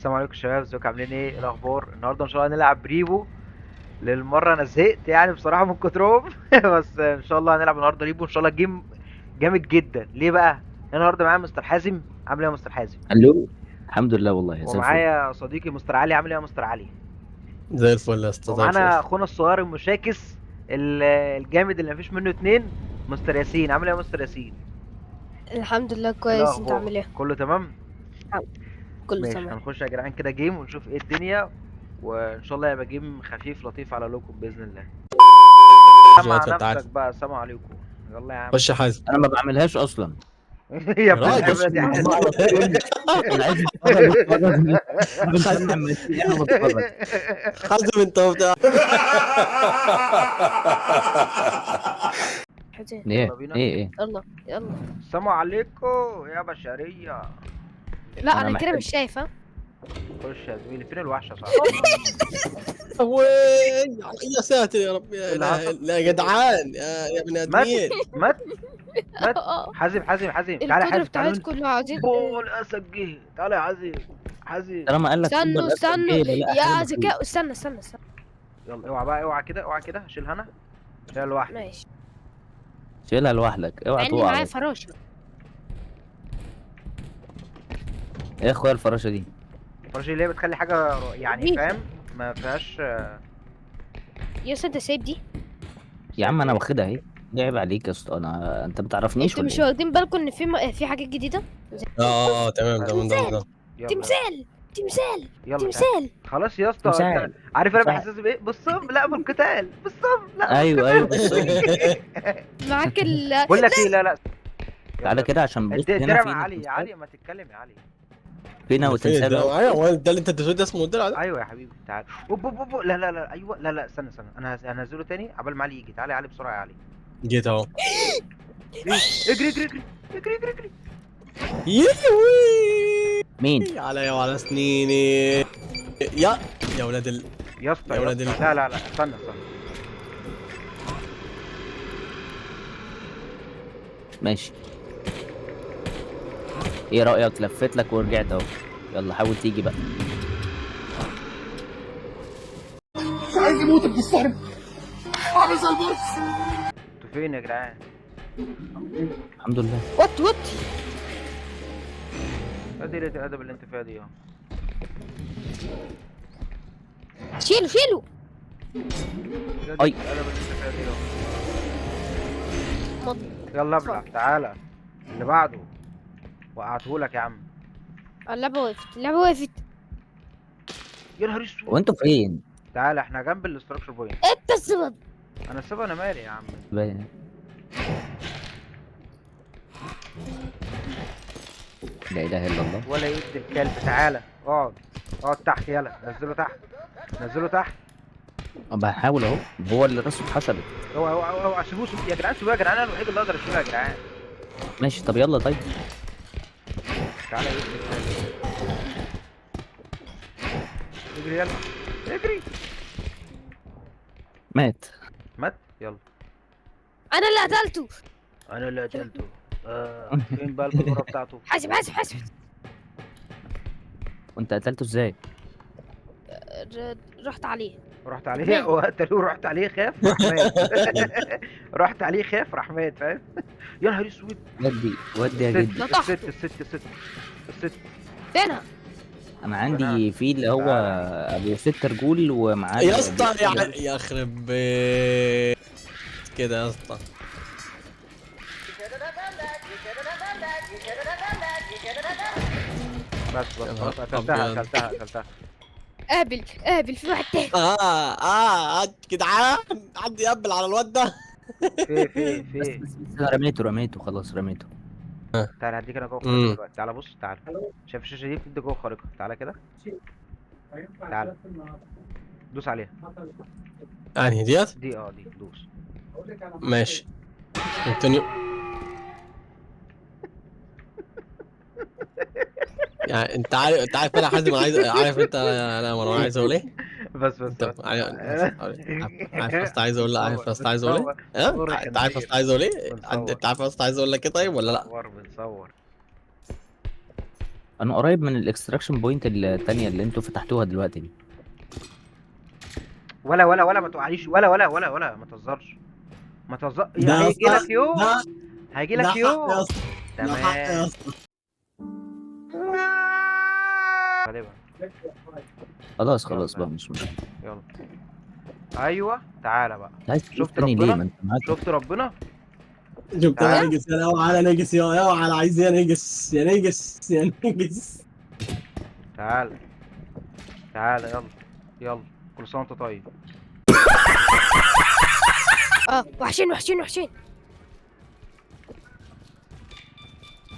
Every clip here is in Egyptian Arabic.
السلام عليكم شباب، ازيكم؟ عاملين ايه؟ ايه الاخبار؟ النهارده ان شاء الله هنلعب REPO للمره. انا زهقت يعني بصراحة من كترهم. بس ان شاء الله هنلعب النهارده REPO، ان شاء الله game جامد جدا. ليه بقى؟ انا النهارده معايا مستر حازم. عامل ايه يا مستر حازم؟ الو. الحمد لله والله زي الفل. ومعايا صديقي مستر علي. عامل ايه يا مستر علي؟ زي الفل يا اسطى، زي ومعانا الفل. اخونا الصغير المشاكس الجامد اللي مفيش منه اتنين، مستر ياسين. عامل ايه يا مستر ياسين؟ الحمد لله ايه كويس. انت الاخبار؟ عامل ايه؟ كله تمام؟ كله ماشي. تمام. هنخش يا جدعان كده game ونشوف ايه الدنيا، وان شاء الله يبقى game خفيف لطيف على لكم باذن الله. سمع انت نفسك عارف. بقى. السلام عليكم. يلا يا عم خش يا حازم. انا ما بعملهاش اصلا. يا ابن راجل. الحبة دي حازم. انا عايز اتفرج اتفرج انا بتفرج. حازم انت وبتاع. حسين ايه يلا بينا. ايه ايه يلا يلا. السلام عليكم يا بشرية. لا أنا انا كده محتاج- مش شايف. ها خش يا زميلي، فين الوحش يا صاحبي؟ وي يا ساتر يا رب، يا اللي إله حصل؟ لا يا جدعان، يا بني ادمين. مات مات. اه حازم حازم حازم، تعالى يا القدرة حازم، تعالى. بتاعتكم اللي عاوزين. بول الاسد جه، تعالى يا حازم. حازم طالما قال لك استنوا استنوا إيه، يا ذكاء، استنى استنى استنى. يلا اوعى بقى، اوعى كده، اوعى كده، شيلها انا، شيلها لوحدي. ماشي، شيلها لوحدك، مع اوعى اني تقع. معايا بس. فراشه. ايه يا اخويا الفراشة دي؟ الفراشة اللي هي بتخلي حاجة يعني دي. فاهم، ما فيهاش. يا اسطى انت سايب دي؟ يا عم انا واخدها اهي. عيب عليك يا اسطى، انا انت ما تعرفنيش انتوا ولا مش ايه؟ واخدين بالكم ان في حاجات جديدة؟ اه تمام تمام تمام. يلا تمثال تمثال يلا تعالى. تمثال. خلاص يا اسطى، تمثال. انت عارف انا تمثال. بحسس بايه؟ بالصم لا بالقتال، بالصم لا. ايوه ايوه بس معاك ال بقول لك ايه، لا لا تعالى كده عشان بص هنا الدرع في مع علي. يا علي ما تتكلم يا علي. فينا فين وتمثال الدرع اهو. معايا؟ هو ده اللي انت اديته ده اسمه الدرع ده؟ ايوه يا حبيبي تعالى. اوب اوب اوب. لا لا لا ايوه لا لا استنى استنى، انا هنزله تاني عبال ما علي يجي. تعالى يا علي بسرعة يا علي. جيت اهو. اجري اجري اجري اجري اجري اجري. يلوي مين؟ عليا وعلى سنيني يا ولاد ال يا اسطى يا يا ولاد اسطى. ال- لا لا لا استنى استنى. ماشي. ايه رأيك؟ لفيت لك ورجعت اهو. يلا حاول تيجي بقى. مش عايز يموت ابن الصهرب، عامل زي البص. انتوا فين يا جدعان؟ الحمد لله. وات وات. ادي قلة الادب اللي انت فيها دي اهو. شيلوا شيلوا. ادي أي. الادب اللي انت فيها دي اهو. مط- يلا ابلع، تعالى اللي بعده. وقعتهولك يا عم. اللعبة وقفت، اللعبة وقفت. يا نهار اسود. وانتوا فين؟ تعالى احنا جنب ال structure point. انت السبب. انا السبب؟ انا مالي يا عم. باين. لا اله الا الله. ولا يد الكلب. تعالى اقعد، اقعد تحت. يلا نزله تحت، نزله تحت. بحاول اهو، هو اللي راسه اتحشرت. اوعى اوعى اوعى، سيبوه يا جدعان، سيبوه يا جدعان، انا الوحيد اللي اقدر اشيله يا جدعان. ماشي طب يلا. طيب تعالى يا ابن الكلب. اجري يلا اجري. مات. مات. يلا انا اللي قتلته. انا اللي قتلته. فين بقى البلوره بتاعته؟ حاسب حاسب حاسب. وانت قتلته ازاي؟ رحت عليه. رحت عليه وقتلوه. رحت عليه خاف راح مات. رحت عليه خاف راح مات، فاهم؟ يا نهار اسود. ودي ودي يا جدي. الست الست الست الست الست. فينها؟ انا عندي في اللي هو ابو ست رجول ومعاه يا اسطى يا يخرب بيت كده يا اسطى. بس بس يا خلاص، نهار قتلتها أبيض. قتلتها قتلتها. قابل قابل في واحد تاني. جدعان حد يقبل على الواد ده. في في بس في بس بس أنا رميته رميته خلاص رميته. تعالى هديك انا جوه خارقة دلوقتي. تعالى بص، تعالى. شايف الشاشة دي بتدي جوه خارقة. تعالى كده، تعالى دوس عليها. انهي ديت؟ دي دي دوس. ماشي انتونيو. يعني انت عارف، انت عارف انا حازم عايز، عارف انت انا مروان عايز اقول ايه؟ بس بس انت بس. عارف اصل عايز اقول، عارف اصل عايز اقول ايه؟ ها؟ انت عارف اصل عايز اقول ايه؟ انت عارف اصل عايز اقول لك ايه طيب ولا لا؟ بنصور بنصور. انا قريب من ال extraction point التانية اللي انتوا فتحتوها دلوقتي دي. ولا ولا ولا ما تقعليش، ولا ولا ولا ولا ما تهزرش، ما تهزرش. ده يا هيجي لك اسطى، يوم، ده هيجي ده لك حق يا يوم. اسطى، ده حق يا تمام اسطى. غالبا. خلاص خلاص يلا. بقى، مش مشكلة. يلا ايوه تعالى بقى. عايز فلوس شفت تاني ليه؟ ربنا؟ ما انت معاك. شفت ربنا؟ شفت انا تعال. نجس، يا اوعى على نجس، يا اوعى على عايز، يا نجس يا نجس يا نجس. تعالى تعالى يلا يلا، كل سنة وانت طيب. اه وحشين وحشين وحشين.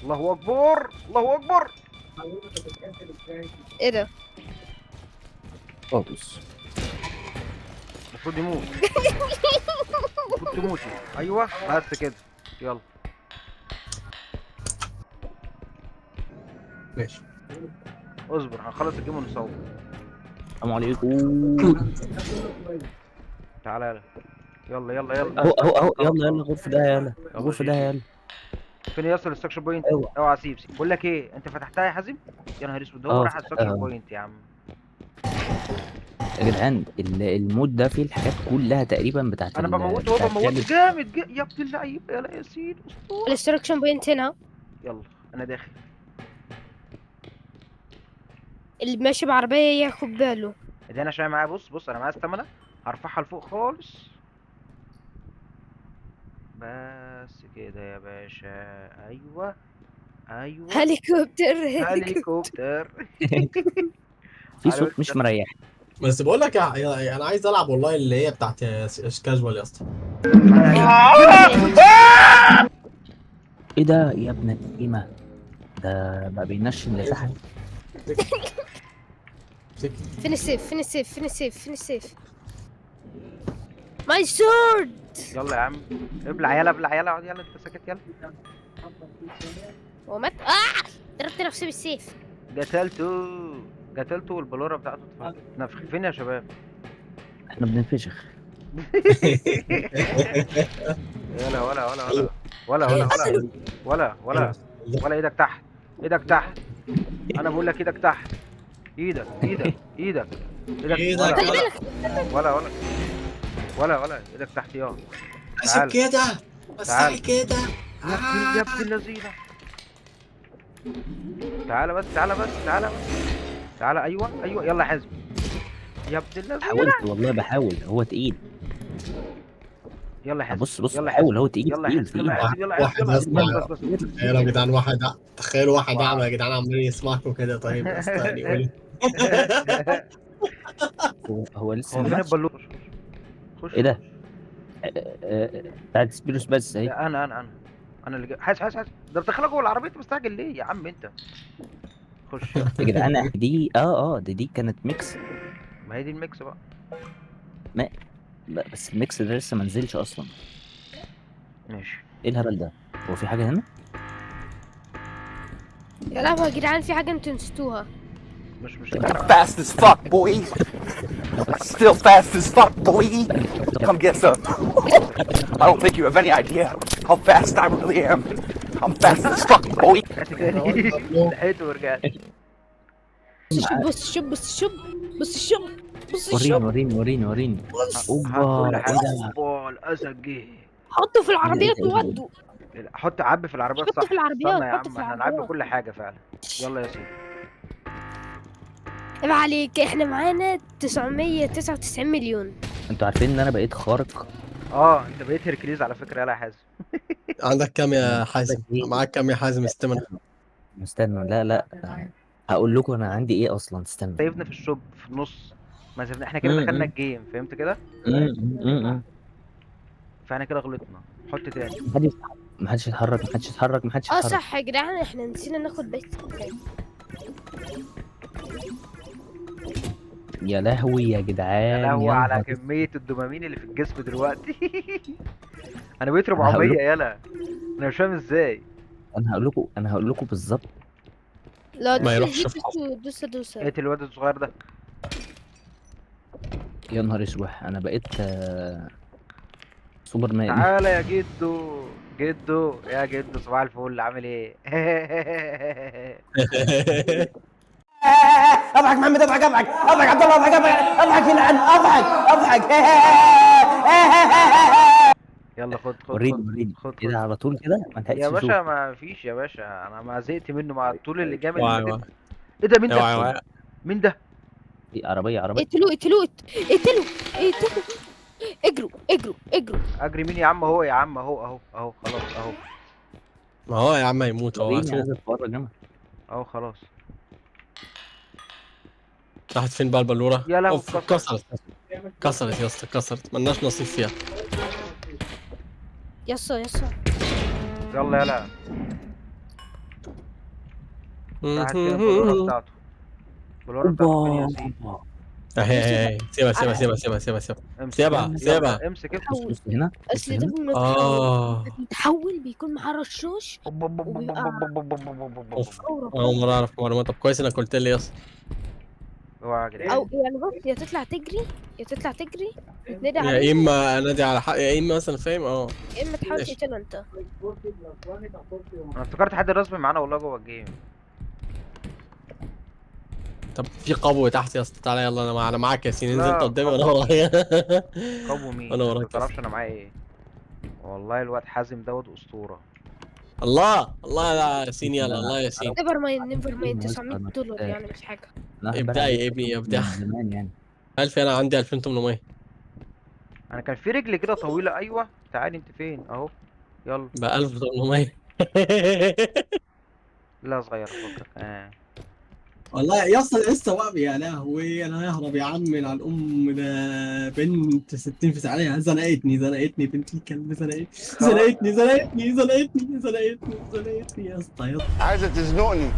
الله اكبر الله اكبر. ايه ده؟ خالص. المفروض يموت، المفروض تموتي. ايوه بس كده يلا. ماشي اصبر هنخلص ال game ونصور. السلام عليكم. تعالى يلا يلا يلا يلا. اهو اهو اهو، يلا يلا غرفة ده، يلا غرفة ده، يلا. فين يصل ال extraction point؟ اوعى. اوعى سيب سيب. بقول لك ايه، انت فتحتها يا حازم؟ يا نهار اسود، ده هو اه، راح على ال extraction فتحتها. point يا عم. يا جدعان ال mod ده فيه الحاجات كلها تقريبا بتاعت انا بموته وهو بتاعت بموته لعبة. جامد يا ابن اللعيبة، يا ياسين اسطورة. ال extraction point هنا. يلا انا داخل. اللي ماشي بعربية ياخد باله. ده انا عشان معايا، بص بص انا معايا stamina، هرفعها لفوق خالص بس كده يا باشا. ايوه ايوه. هليكوبتر هليكوبتر. هليكوبتر. في صوت مش مريح. بس بقول لك انا عايز العب والله اللي هي بتاعت كاجوال يا اسطى. ايه ده يا ابن القيمة؟ ده ما بينشن لتحت. فين السيف؟ فين السيف؟ فين السيف؟ فين السيف؟ my sword. يلا يا عم ابلع، يلا ابلع، يلا اقعد، يلا انت ساكت، يلا. هو مات. ضربت نفسي بالسيف. قتلته قتلته، والبلوره بتاعته اتنفخ. فين يا شباب؟ احنا بننفشخ. يلا ولا ولا ولا ولا ولا ولا ولا ولا ولا. ايدك تحت، ايدك تحت، انا بقول لك ايدك تحت، ايدك ايدك ايدك ايدك. إيدك. ولا خلي ولا بالك. ولا ولا ولا ولا، ايدك تحت يا بس تعال. كده، بس تعال. كده. يا ابن اللذينه. تعالى بس، تعالى بس، تعالى بس، تعالى. ايوه ايوه يلا حازم يا ابن اللذينه. حاولت والله، بحاول، هو تقيل. يلا حازم، بص بص، يلا بحاول، هو تقيل يلا تقيل حازم، يلا تقيل. حازم، يلا حازم، واحد يلا حازم. يسمع. بس بس بس. تخيلوا يا جدعان واحد، تخيلوا واحد اعمى يا جدعان عمال يسمعكم كده. طيب يا اسطى يعني قولي. هو لسه هو ما فين ماتش؟ البلوط؟ خش. ايه ده؟ بتاعت سبيروس بس اهي. لا انا انا انا انا اللي حاسس حاسس حاسس ده بتدخلها جوه العربية، انت مستعجل ليه يا عم انت؟ خش. يا جدعان دي دي كانت mix. ما هي دي ال mix بقى. لا، بس ال mix ده لسه ما نزلش اصلا. ماشي. ايه الهبل ده؟ هو في حاجة هنا؟ يا لهوي يا جدعان، في حاجة انتوا نسيتوها. مش Fast as fuck, boy. Still fast as fuck, boy. Come get some. I don't think you have any idea how fast I really am. I'm fast as fuck, boy. رجعت تاني، لحقته ورجعت. بص شوف بص شوف بص شوف بص وريني شوف. وريني وريني وريني. هات اوبا، كل ايه حاجة. ده؟ اوبا الاسد جه. حطه في العربيات إيه ده؟ وودوا. حط عبي في العربيات. حطه صح، في العربيات، استنى يا حطه عم، في احنا هنعبي العربيات. كل حاجة فعلا. يلا يا سيدي. عيب عليك، احنا معانا 999 مليون. انتوا عارفين ان انا بقيت خارق؟ اه انت بقيت هيركليز على فكرة. يلا يا حازم. عندك كام يا حازم؟ معاك كام يا حازم stamina؟ استنوا، لا لا، هقول لكم انا عندي ايه اصلا، استنوا. سيفنا في ال shop في النص، ما سيبنا احنا كده، دخلنا ال game، فهمت كده؟ فاحنا كده غلطنا. حط تاني. محدش يتحرك، محدش يتحرك، محدش اه يتحرك. صح يا جدعان، احنا نسينا ناخد بيت. يا لهوي يا جدعان، يا لهوي يا على نهار كمية الدوبامين اللي في الجسم دلوقتي. انا بقيت أنا هقول 400. يلا انا مش فاهم ازاي. انا هقول لكم بالظبط. لا ما يروحش دوسة في حفرة. دوسة دوسة. ايه الواد الصغير ده؟ يا نهار اسود، انا بقيت سوبرمان. تعالى يا جدو، جدو يا جدو، صباح الفل، عامل ايه؟ اضحك محمد، اضحك اضحك اضحك عبد الله، اضحك اضحك اضحك يلعن، اضحك اضحك. يلا خد خد وريني خد وريني خد كده خد على طول كده، ما لحقتش يا اشوف. باشا. ما فيش يا باشا، انا ما زهقت منه مع طول اللي جامد اوعى اللي اوعى فاتت. ايه ده؟ مين اوعى ده؟ اوعى. مين ده؟ في عربية عربية. اقتلوه اقتلوه اقتلوه اقتلوه، اجروا اجروا اجروا. اجري مين يا عم؟ هو يا عم اهو اهو اهو، خلاص اهو. ما هو يا عم هيموت هو. وريني، هتموت. عايز اتفرج انا. اهو خلاص. راحت فين بقى البلوره؟ يا لهوي، اوف اتكسرت. كسرت كسرت يا اسطى، كسرت، ملناش نصيب فيها. يسا يسا. يلا يلا، راحت فين البلوره بتاعته؟ البلوره بتاعته فين يا ياسين؟ اهي اهي اهي، سيبها سيبها سيبها سيبها سيبها سيبها امسك سيبها يلا، سيبها. امسك امسك. بص بص هنا، بص اصل ده هنا. متحول، اه متحول بيكون معاه رشاش وبيبقى اوف، أورا. اول مرة اعرف معلومة. طب كويس انك قلت لي يا اسطى. اوعى يا جدعان. او يعني بص، يا تطلع تجري يا تطلع تجري وتنادي يا عليه، اما انادي على حق، يا اما مثلا فاهم. اه يا اما تحاول ماشي. تقتله انت. انا افتكرت حد رسمي معانا والله جوه ال game. طب في قبو تحت يا اسطى، تعالى يلا. انا انا معاك يا ياسين، انزل لا، انت قدامي وانا ورايا. قبو مين؟ انا ما وراك يا تعرفش انا معايا ايه. والله الواد حازم دوت اسطورة. الله الله يا ياسين، يلا الله يا ياسين. never mind never mind، $900 يعني مش حاجة. أنا واخد بالي ابدعي عليك يا ابني، ابدع. من زمان يعني. 1000، انا عندي 2800. انا كان في رجل كده طويلة. ايوه تعالي، انت فين؟ اهو يلا. بقى 1800. لا صغيرة فكك. اه والله يا اسطى لسه واقف. يا لهوي انا ههرب يا عم من على الام ده، بنت 60 في ساعة زنقتني زنقتني بنت الكلب، زنقتني زنقتني زنقتني زنقتني زنقتني زنقتني يا اسطى يا عايزه تزنقني.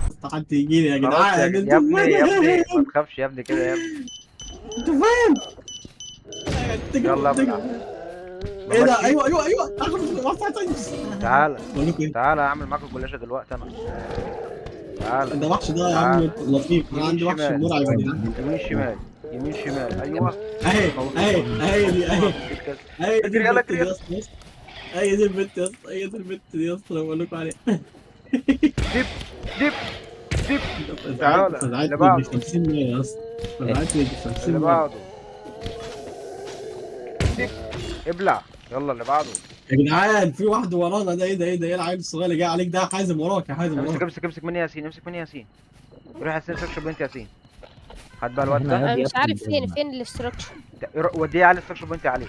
اسطى، حد يجي لي يا خلاص يا جدعان. يا ابني يا ابني، ما تخافش يا ابني كده يا ابني. انتوا فين؟ يلا ابلع. ايه ده؟ ايوه ايوه ايوه، تعالى بقول لكم ايه، تعالى، اعمل معاك الجلاشه دلوقتي انا. تعالى ده وحش ده يا عم لطيف، انا عندي وحش شمال. مرعب يا جدعان. يمين شمال يمين شمال، ايوه. اهي اهي اهي دي اهي اهي دي اجري يلا، البت دي اجري. يا اسطى، اهي دي البت يا اسطى، اهي دي البت دي يا اسطى، انا بقول لكم عليها. دب دب دب. تعالى، اللي فزعتني بعده. ب 50 100 يا اسطى، فزعتني ب 50 اللي 100. بعده دب، ابلع. يلا اللي بعده. يا جدعان في واحد ورانا ده، ايه ده ايه ده ايه العيل الصغير اللي جاي عليك ده؟ حازم وراك يا حازم امسك وراك. امسك امسك مني يا ياسين، امسك مني يا ياسين. روح يا ياسين structure point يا ياسين. هات بقى الواد هنا ده. يا انا مش عارف فين ابني. فين ال structure. وديه على ال structure point عليه.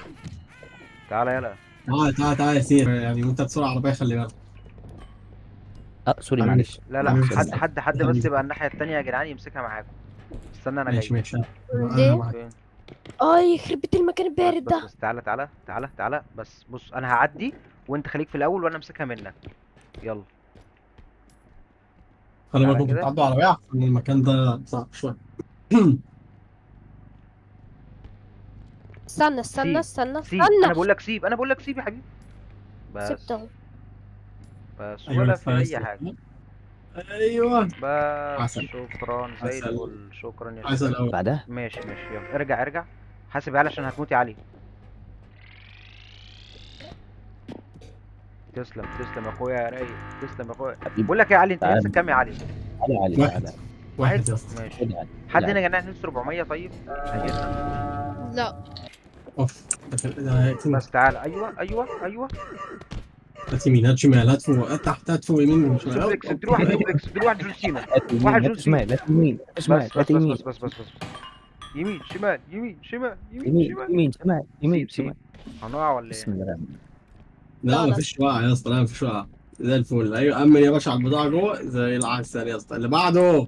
تعالى يلا. تعالى تعالى تعالى يا ياسين، يعني وانت بسرعة عربية خلي بالك. اه sorry معلش. لا لا، معلش. حد حد حد بس يبقى الناحية التانية يا جدعان يمسكها معاكم. استنى انا ماشي جاي. ماشي، انا ليه؟ معاك. فين؟ اه يخرب بيت المكان البارد بس ده. بس تعالى تعالى تعالى تعالى بس. بص انا هعدي وانت خليك في الاول وانا امسكها منك. يلا خلي تعالى بالكم كده. بتعدوا عربية عشان المكان ده صعب شوية. استنى استنى سيب، استنى سيب، انا استنى. بقول لك سيب، انا بقول لك سيب يا حبيبي. بس سبت اهو. بس ايوه ولا لف في يا اي اسطى. حاجة. ايوه بس عسل. شكرا زي عسل. الفل، شكرا يا عسل شباب. قوي. بعدها ماشي ماشي، يلا ارجع ارجع. حاسب يا علي عشان هتموتي علي. تسلم تسلم يا اخويا يا رايق، تسلم يا اخويا. حبيبي. بقول لك يا علي، انت تعال. نفسك كام يا علي؟ تعالى علي، واحد. تعالى. واحد يا اسطى. ماشي. خد علي. حد هنا يا جماعة نفسه 400؟ طيب لا اوف ده بس تعالى. ايوه ايوه ايوه. هات يمين هات شمال هات فوق هات تحت هات فوق يمين وشمال. دوبلكس، اديله واحد دوبلكس، اديله واحد جون سينا. هات يمين، واحد هات جون سينا. شمال، هات يمين، هات شمال، بس هات بس يمين. بس بس بس بس. يمين شمال يمين شمال يمين يمين شمال يمين شمال يمين سيب سيب. شمال. هنقع ولا ايه؟ بسم الله الرحمن لا مفيش وقع يا اسطى، لا مفيش وقع، زي الفل. ايوه امن يا باشا على البضاعة جوه زي العسل يا اسطى. اللي بعده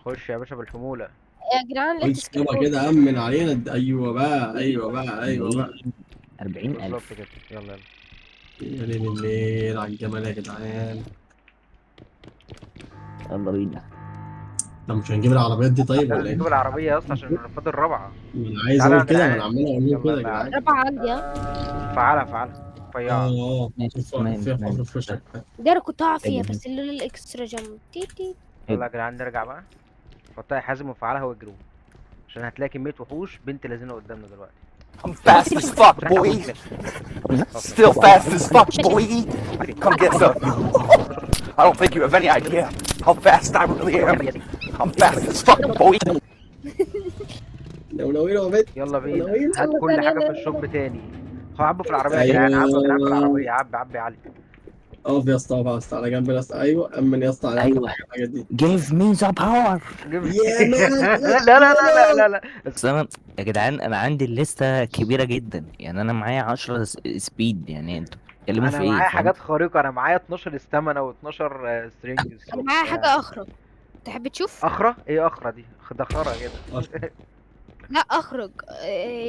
خش يا باشا بالحموله. يا جدعان لا قلت يابا تسكبوا. كده امن علينا. ايوه بقى ايوه بقى ايوه بقى. 40000. بالظبط كده. يلا يلا. يا ليل الليل على الجمال يا جدعان. يلا بينا. طب مش هنجيب العربيات دي طيب لازم ولا ايه؟ نجيب العربية يا اسطى عشان فاضل رابعه. ما انا عايز تعالى اقول يا كده، ما جدعان. انا عمال اقول يلا كده يا يلا. جدعان. رابعة عندي ها. فعلها فعلها فياها. اه ماشي، اه تمام، فيها تمام. حفر في وشك. ده انا كنت هقع فيها أيوة. بس لولا ال extra jump. تي تي. يلا يا جدعان نرجع بقى. حطها يا حازم وفعلها واجروا عشان هتلاقي كمية وحوش بنت لذينه قدامنا دلوقتي. I'm fast as fuck, boy. Still fast as fuck, boy. Come get some. I don't think you have any idea how fast I really am. I'm fast as fuck, boy. لو لو يا بنت. يلا بينا، يلا. هات كل حاجة في ال shop تاني. هو عبوا في العربية يا جدعان، عبوا يا جدعان في العربية، عب عب يا علي. اقف يا اسطى، اقف يا اسطى على جنب يا اسطى. ايوه امن يا اسطى على ايوه. الحاجات دي. Give me the power. يا man. لا لا لا لا لا. بس انا يا جدعان انا عندي الليستة كبيرة جدا، يعني انا معايا 10 speed، يعني انتوا بتتكلموا انا في ايه؟ معايا فاهم؟ حاجات خارقة، انا معايا 12 stamina و12 strength. انا معايا حاجة اخرج، تحب تشوف؟ اخرى ايه اخرى دي؟ ده خرا كده. لا اخرج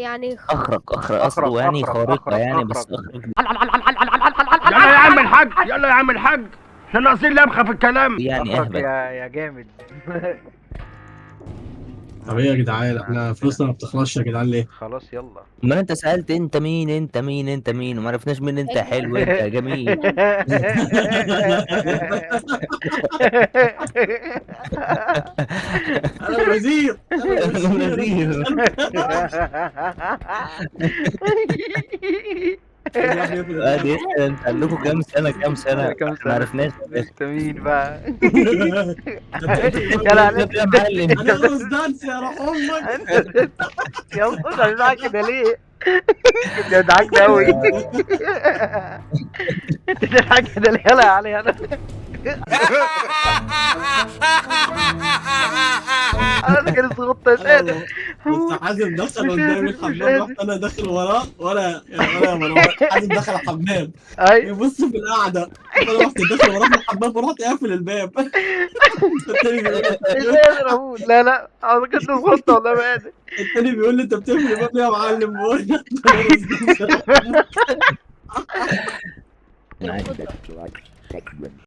يعني اخرق اخرق أخرق، اصله يعني أخرق، خارقة أخرق، يعني بس أخرق. اخرق يلا يا عم الحاج، يلا يا عم الحاج، عشان ناقصين لبخه في الكلام. دي يعني اخرق اهبل. يا جامد. طب ايه يا جدعان، احنا فلوسنا ما بتخلصش يا جدعان ليه؟ خلاص يلا. ما انت سالت انت مين انت مين انت مين، وما عرفناش مين انت. حلو انت يا جميل. انا الوزير، انا الوزير. ادي انت عندكم كام سنة؟ كام سنة؟ كام ما سنة؟ عرفناش. انت مين بقى؟ يلا عليك. يا معلم. انا رقص dance يا روح امك. انت يا اسطى بتضحك كده ليه؟ انت بتضحك قوي. انت بتضحك كده ليه؟ يلا يا علي يلا. انا كده صغطت مش قادر. بس حازم دخل مش قدامي قادر، مش الحمام، قادر. رحت انا داخل وراه، وانا وانا مروان. حازم دخل الحمام اي يبص في القعدة، انا رحت داخل وراه في الحمام ورحت قافل الباب. التاني بيقول مش قادر اموت. لا لا انا كنت صغطت والله ما قادر. التاني بيقول لي انت بتقفل الباب ليه يا معلم؟ بقول له خد.